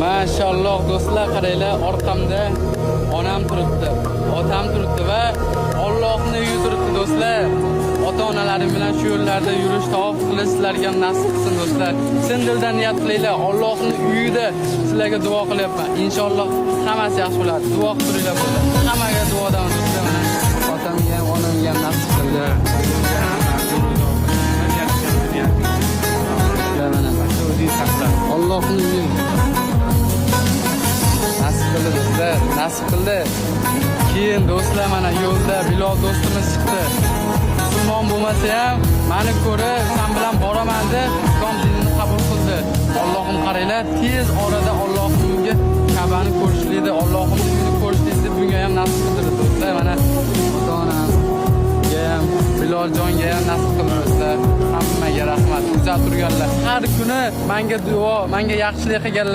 Mashalloh, do'stlar, qaranglar, orqamda onam turibdi, otam turibdi va Allohning uyi turibdi, do'stlar. Ota-onalarim bilan shu yo'llarda yurish, tavof qilish sizlarga ham nasib qilsin, do'stlar. Chin dildan niyat qilinglar, Allohning uyida sizlarga duo qilyapman. Inshaalloh, hammasi yaxshi bo'ladi. Duo qilib turinglar, bo'ldi. Hammaga duodaman, do'stlar, mana otamga ham, onamga ham nasib qildi. Mana O'zingiz saqla. Allohning uyi. Nasib qildi, do'stlar, nasib qildi. Keyin, do'stlar, mana yo'lda Bilol do'stimiz chiqdi. Musulmon bo'lmasa ham, mani ko'rib, "San bilan boraman", deb islom dinini qabul qildi. Allohim, qaranglar, tez orada Allohning uyiga, Ka'bani ko'rishlikni, Allohning uyini ko'rishlikni deb bunga ham nasib qildi, do'stlar. Mana ota-onamga ham, Biloljonga ham nasib qildi, do'stlar. Hammaga rahmat. Kuzatib turganlar. Har kuni menga duo, menga yaxshilik qilganlar.